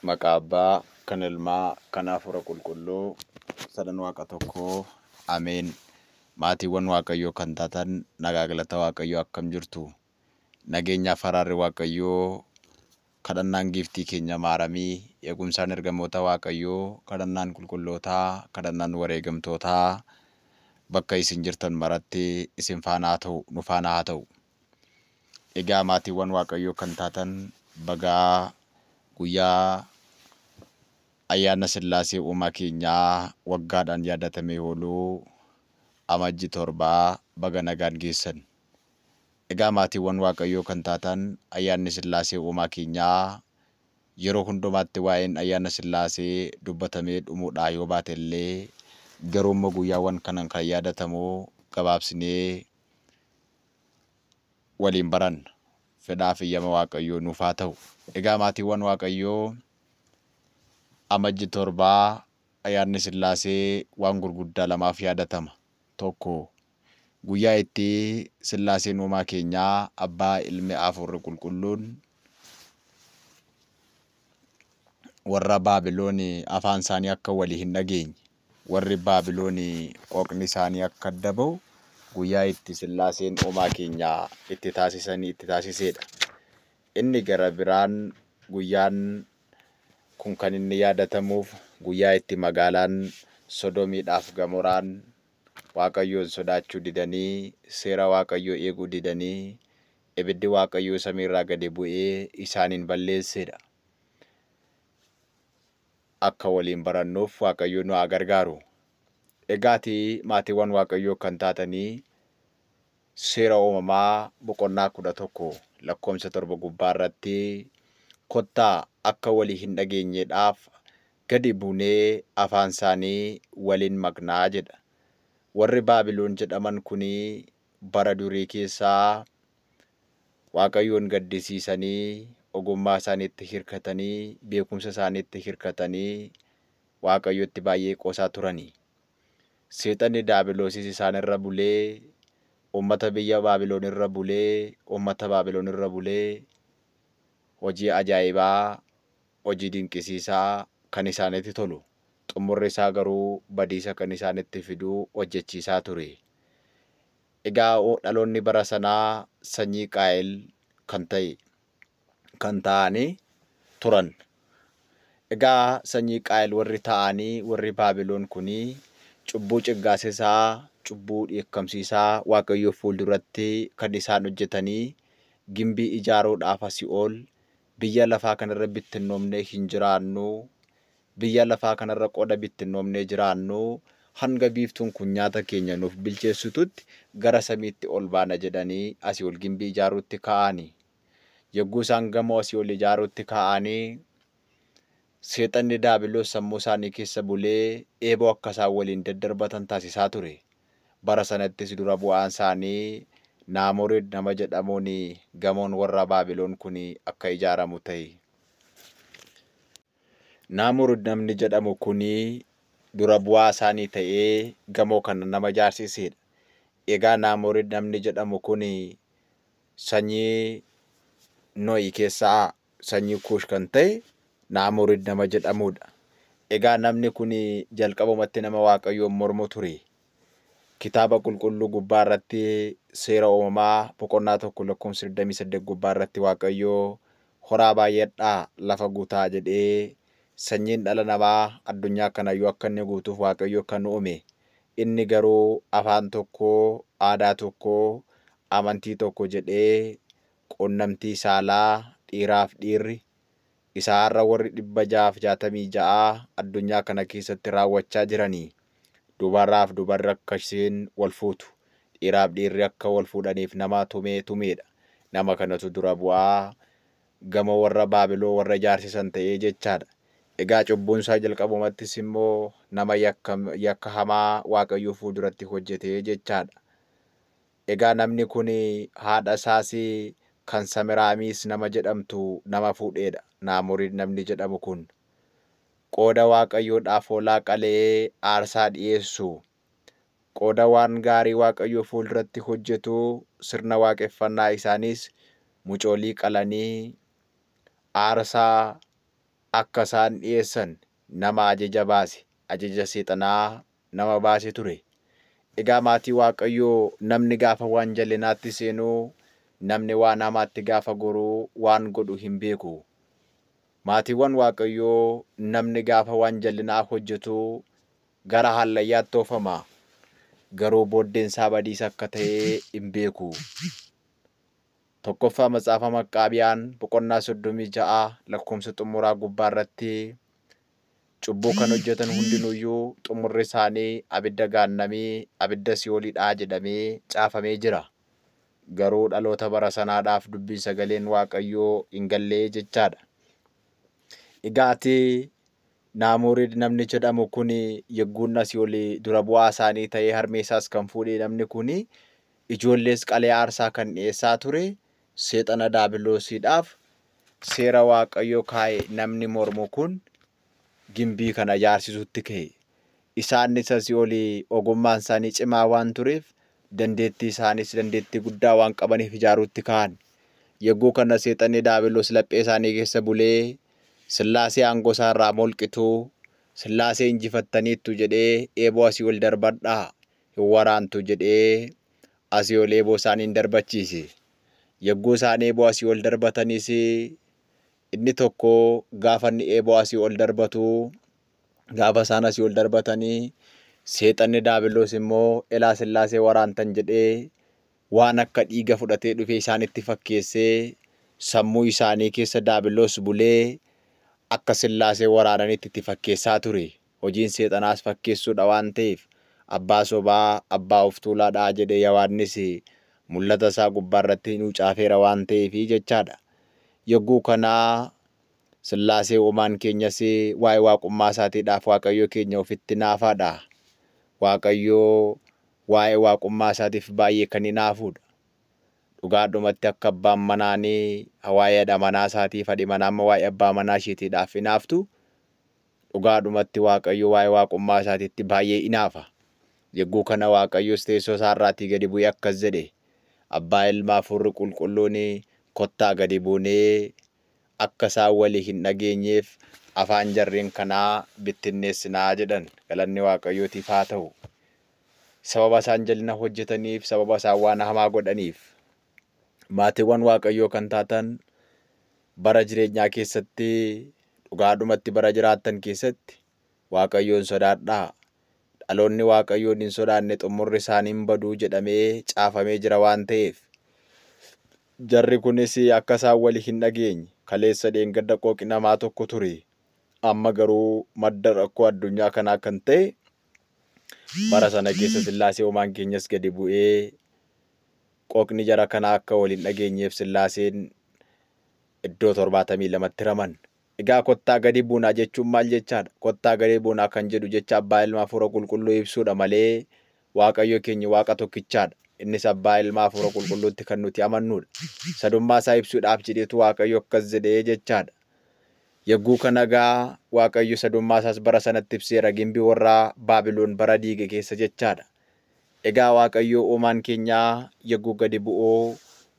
Maqaa Abbaa, kan Ilmaa, kan Hafuura Qulqulluu, sadan Waaqa tokkoo, Ameen. Maatiiwwan Waaqayyoo kan taatan nagaa galata Waaqayyoo akkam jirtu? Nageenyaaf araarri Waaqayyoo, kadhannaan giiftii keenya Maaramii, eegumsaan ergamoota Waaqayyoo, kadhannaan qulqullootaa, kadhannaan wareegamtootaa bakka isin jirtan maratti isin faana haa ta'u, nu faana haa ta'u. Egaa maatiiwwan Waaqayyoo kan taatan bagaa guyyaa ayyaana Sillaasee uumaa keenyaa waggaadhaan yaadatamee ooluu Amajji 7 baga nagaan geessan. Egaa maatiiwwan Waaqayyoo kan taatan ayyaanni Sillaasee uumaa keenyaa yeroo hundumaatti waa'een ayyaana Sillaasee dubbatamee dhumuudhaa yoo baate illee garuu immoo guyyaawwan kanan kan yaadatamu gabaabsinee waliin baranna. Fedhaa fi eeyyama Waaqayyoo nuuf haa ta'u. Egaa maatiiwwan Waaqayyoo Amajji 7 ayyaanni Sillaasee waan gurguddaa lamaaf yaadatama. Tokko guyyaa itti Sillaaseen uumaa keenyaa Abbaa, Ilmi, Hafuurri Qulqulluun warra Baabiloon afaan isaanii akka walii hin dhageenye, warri Baabiloon qooqni isaanii akka adda ba'u guyyaa itti Sillaaseen uumaa keenyaa itti taasisanii itti taasisedha. Inni gara biraan guyyaan kun kan inni yaadatamuuf guyyaa itti magaalaan Sodomiidhaaf Gamoraan Waaqayyoon sodaachuu didanii, seera Waaqayyoo eeguu didanii, ibiddi Waaqayyoo samiirraa gadi bu'ee isaaniin balleessedha. Akka waliin barannuuf Waaqayyo nu haa gargaaru. Egaati maatiiwwan Waaqayyoo kan taatanii seera uumamaa boqonnaa 11 lakkoomsa 7 gubbaa irratti kottaa akka walii hin dhageenyeedhaaf gadi buunee afaan isaanii waliin maqnaa jedha. Warri Baabiloon jedhaman kuni bara durii keessaa Waaqayyoon gaddisiisanii, ogummaa isaaniitti hirkatanii, beekumsa isaaniitti hirkatanii Waaqayyotti baay'ee qoosaa turani. Seexanni Daabiloosis isaan irra bulee, uummata biyya Baabiloon irra bulee, uummata Baabiloon irra bulee hojii ajaa'ibaa, hojii dinqisiisaa kan isaanitti tolu, xumurri isaa garuu badiisa kan isaanitti fidu hojjechiisaa ture. Egaa dhaloonni bara sanaa sanyii Qaayel kan ta'e kan ta'anii turan. Egaa sanyii Qaayel warri ta'anii warri Baabiloon kunii cubbuu ciggaasisaa, cubbuu dheekkamsiisaa Waaqayyoo fuulduratti kan isaan hojjetanii gimbii ijaaruudhaaf asii ol biyya lafaa kanarra bittinnoomnee hin jiraannu, biyya lafaa kanarra qoda bittinnoomnee jiraannu, hanga biiftuun kun nyaata keenya nuuf bilcheessitutti gara samiitti ol baana jedhanii asii ol gimbii ijaaruutti ka'anii. Yogguu isaan gamoo asii ol ijaaruutti ka'anii seexanni Daabiloos sammuu isaanii keessa bulee eeboo akka isaan waliin daddarbatan taasisaa ture. Bara sanattis dura bu'aan isaanii Naamorid nama jedhamuun gamoon warra Baabiloon kun akka ijaaramu ta'e. Naamorid namni jedhamu kun dura bu'aa isaanii ta'ee gamoo kana nama ijaarsisedha. Egaa Naamorid namni jedhamu kun sanyii Nohi keessaa sanyii Kuush kan ta'e Naamorid nama jedhamudha. Egaa namni kun jalqabumatti nama Waaqayyoon mormu ture. Kitaaba qulqulluu gubbaa irratti seera uumamaa boqonnaa 1 lakkoofsa 28 gubbaa irratti Waaqayyoo horaa baay'adhaa lafa guutaa jedhee sanyiin dhala namaa addunyaa kanayyuu akka inni guutuuf Waaqayyo kan uume. Inni garuu afaan tokko, aadaa tokko, amantii tokko jedhee quunnamtii saalaa dhiiraaf dhiirri isa har'a warri 666 addunyaa kana keessatti raawwachaa jiranii. Dubaraaf dubarri akka isheen wal fuutu, dhiiraaf dhiirri akka wal fuudhaniif nama tumee tumeedha. Nama kanatu dura bu'aa gamoo warra Baabiloo warra ijaarsisan ta'ee jechaadha. Egaa cubbuun isaa jalqabumattis immoo nama yakka hamaa Waaqayyoo fuulduratti hojjetee jechaadha. Egaa namni kun haadha isaas kan Samiraamiis nama jedhamtu nama fuudheedha. Naamorid namni jedhamu kun. Qooda Waaqayyoodhaaf hoolaa qalee aarsaa dhiyeessu, qooda waan gaarii Waaqayyoo fuulduratti hojjetu, sirna waaqeffannaa isaaniis mucoolii qalanii aarsaa akka isaan dhiyeessan nama ajaja baase, ajaja seexanaa nama baase ture. Egaa maatii Waaqayyoo, namni gaafa waan jallinaatti seenuu, namni waan hamaatti gaafa goruu waan godhu hin beeku. Maatiiwwan Waaqayyoo, namni gaafa waan jallinaa hojjetu gara hallayyaatti oofama. Garuu booddeen isaa badiisa akka ta'e hin beeku. Tokkoffaa Matsaafa Maqqaabiyaan boqonnaa 36 lakkoofsa xumuraa gubbaa irratti cubbuu kan hojjetan hundinuyyuu xumurri isaanii abidda gaannamii, abidda si'oolidhaa jedhamee caafamee jira. Garuu dhaloota bara sanaadhaaf dubbiin sagaleen Waaqayyoo hin gallee jechaadha. Egaa ati Naamurid namni jedhamu kun yegguun asii olii dura bu'aa isaanii ta'ee harmee isaas kan fuudhee namni kun ijoollees qalee aarsaa kan dhiyeessaa ture seexana daabiloosiidhaaf seera Waaqayyoo kaa'e namni mormu kun gimbii kana ijaarsisuutti ka'e. Isaanis asii olii ogummaan isaanii cimaa waan tureef, dandeettii isaanis dandeettii guddaa waan qabaniif ijaaruutti ka'an. Yegguu kana seexanni daabiloos laphee isaanii keessa bulee Sillaasee aangoo isaa irraa molqitu, Sillaasee injifattaniittu jedhee eeboo asii ol darbadhaa hin waraantu jedhee asii ol eeboo isaaniin darbachiise. Yegguu isaan eeboo asii ol darbatanis inni tokko gaafa inni eeboo asii ol darbatu, gaafa isaan asii ol darbatanii seexanni daabiloos immoo elaa Sillaasee waraantan jedhee waan akka dhiiga fudhatee dhufee isaanitti fakkeessee sammuu isaanii keessa daabiloos bulee akka Sillaasee waraananitti itti fakkeessaa ture. Hojiin seexanaas fakkeessuudha waan ta'eef abbaa sobaa abbaa of tuulaadhaa jedhee Yohaannis mul'ata isaa gubbaa irratti nuu caafeera waan ta'eef jechaadha. Yogguu kanaa Sillaasee uumaan keenyas waa'ee waaqummaa isaatiidhaaf Waaqayyo keenya ofitti naafaadha. Waaqayyo waa'ee waaqummaa isaatiif baay'ee kan hinaafuudha. Dhugaadhumatti akka abbaan manaanii waa'ee haadha manaa isaatiif, haadhi manaa immoo waa'ee abbaa manaa isheetiidhaaf hinaaftu, dhugaadhumatti Waaqayyo waa'ee waaqummaa isaatiitti baay'ee hinaafa. Yogguu kana Waaqayyos teessoo isaa irraatii gadi bu'ee akkas jedhe. Abbaa, ilma, hafuurri qulqulluun kottaa gadi buunee akka isaan walii hin dhageenyeef afaan jarreen kanaa bittinneessinaa jedhan. Galanni Waaqayyootiif haa ta'u. Sababa isaan jal'ina hojjetaniif, sababa isaan waan hamaa godhaniif, maatiiwwan Waaqayyoo kan taatan bara jireenyaa keessatti, dhugaadhumatti bara jiraattan keessatti Waaqayyoon sodaadhaa. Dhaloonni Waaqayyoon hin sodaanne xumurri isaanii hin baduu jedhamee caafamee jira waan ta'eef. Jarri kunis akka isaan walii hin dhageenye kaleessa dheengadda qooqi namaa tokko ture. Amma garuu madda rakkoo addunyaa kanaa kan ta'e bara sana keessa Sillaasee uumaan keenyas gadi bu'ee qooqni jara kanaa akka waliin dhageenyeef Sillaaseen iddoo 72tti raman. Egaa kottaa gadi buunaa jechuun maal jechaadha? Kottaa gadi buunaa kan jedhu jecha abbaa, ilma, hafuura qulqulluu ibsuudha malee Waaqayyo keenya Waaqa tokkichaadha. Innis abbaa, ilma, hafuura qulqulluutti kan nuti amannuudha. Sadummaa isaa ibsuudhaaf jedheetu Waaqayyo akkas jedhee jechaadha. Yogguu kana egaa Waaqayyo sadummaa isaas bara sanatti ibseera gimbii warra Baabiloon bara diige keessa jechaadha. Egaa Waaqayyo uumaan keenyaa yogguu gadi bu'uu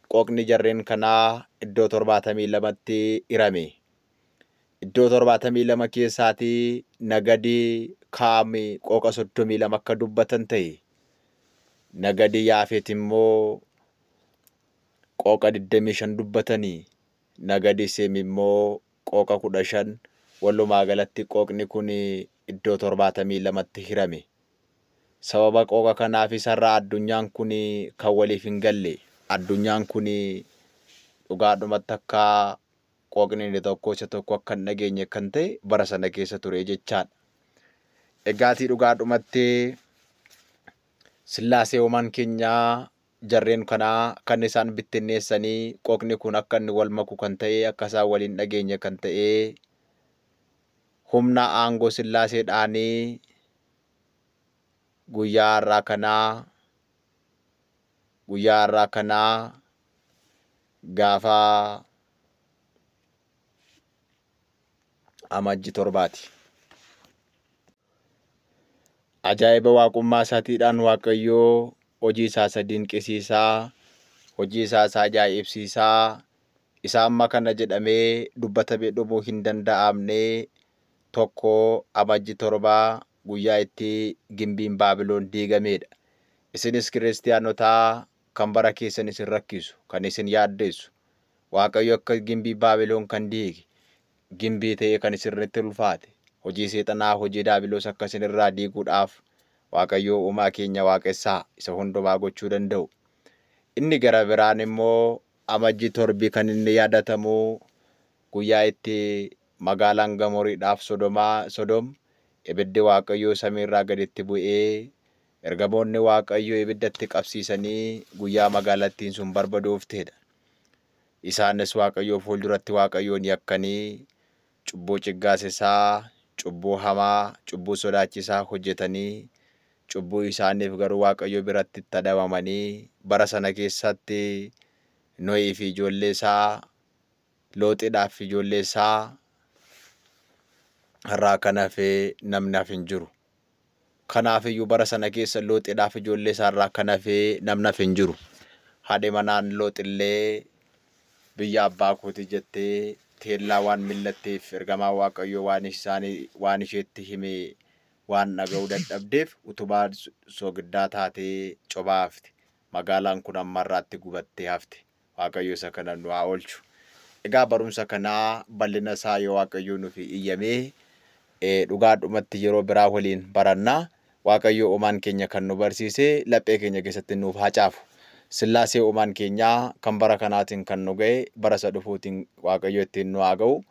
qooqni jarreen kanaa iddoo 72tti hirame. Iddoo 72 keessaatii nagadi Kaam qooqa 32 akka dubbatan ta'e. Nagadi Yaafet immoo qooqa 25 dubbatanii. Nagadi Seem immoo qooqa 15. Walumaa galatti qooqni kun iddoo 72tti hirame. Sababa qooqa kanaafis har'a addunyaan kun kan waliif hin galle. Addunyaan kun dhugaadhumatti akka qooqni inni tokko isa tokko akka hin dhageenye kan ta'e bara sana keessa ture jechaadha. Egaatii dhugaadhumatti Sillaasee uumaan keenyaa jarreen kanaa kan isaan bittinneessanii qooqni kun akka inni wal maku kan ta'e, akka isaan waliin dhageenye kan ta'e humna aangoo Sillaaseedhaanii guyyaa har'aa kanaa gaafa Amajji 7ti. Ajaa'iba waaqummaa isaatiidhaan Waaqayyoo hojii isaa isa dinqisiisaa, hojii isaa isa ajaa'ibsiisaa Isa amma kana jedhamee dubbatamee dhumuu hin danda'amne tokko Amajji 7 guyyaa itti gimbiin Baabiloon diigameedha. Isinis kiristiyaanotaa kan bara keessan isin rakkisu, kan isin yaaddeessu, Waaqayyo akka gimbii Baabiloon kan diige, gimbii ta'ee kan isinirratti ulfaate, hojii seexanaa, hojii daabiloos akka isinirraa diiguudhaaf Waaqayyo uumaa keenya waaqessaa isa hundumaa gochuu danda'u. Inni gara biraan immoo Amajji 7 kan inni yaadatamu guyyaa itti magaalaan Gamoriidhaaf Sodom ibiddi Waaqayyoo samiirraa gaditti bu'ee ergamoonni Waaqayyoo ibiddatti qabsiisanii guyyaa magaalattiin sun barbadooftedha. Isaanis Waaqayyoo fuulduratti Waaqayyoon yakkanii cubbuu ciggaasisaa, cubbuu hamaa, cubbuu sodaachisaa hojjetanii cubbuu isaaniif garuu Waaqayyo biratti itti adabamanii bara sana keessatti Nohii fi ijoollee isaa, Looxidhaaf fi ijoollee isaa irraa kan hafe namni hafe hin jiru. Kanaafiyyuu bara sana keessa Looxidhaaf ijoollee isaa irraa kan hafe namni hafe hin jiru. Haadhi manaan Looxillee biyya abbaa kooti jettee teellaa waan millatteef ergamaa Waaqayyoo waan isheetti hime waan dhaga'uu dadhabdeef utubaa soogiddaa taatee cobaa hafte. Magaalaan kun amma irraatti gubattee hafte. Waaqayyo isa kana nu haa oolchu. Egaa barumsa kanaa bal'ina isaa yoo Waaqayyo nuuf iyyamee dhugaadhumatti yeroo biraa waliin barannaa. Waaqayyo uumaan keenya kan nu barsiise laphee keenya keessatti nuuf haa caafu. Sillaasee uumaan keenyaa kan bara kanaatiin kan nu ga'e bara isa dhufuutiin Waaqayyo ittiin nu haa ga'u.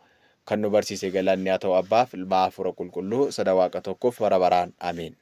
Kan nu barsiise galanni haa ta'u Abbaaf Ilma Hafuura Qulqulluu sada Waaqa tokkoof bara baraan. Ameen.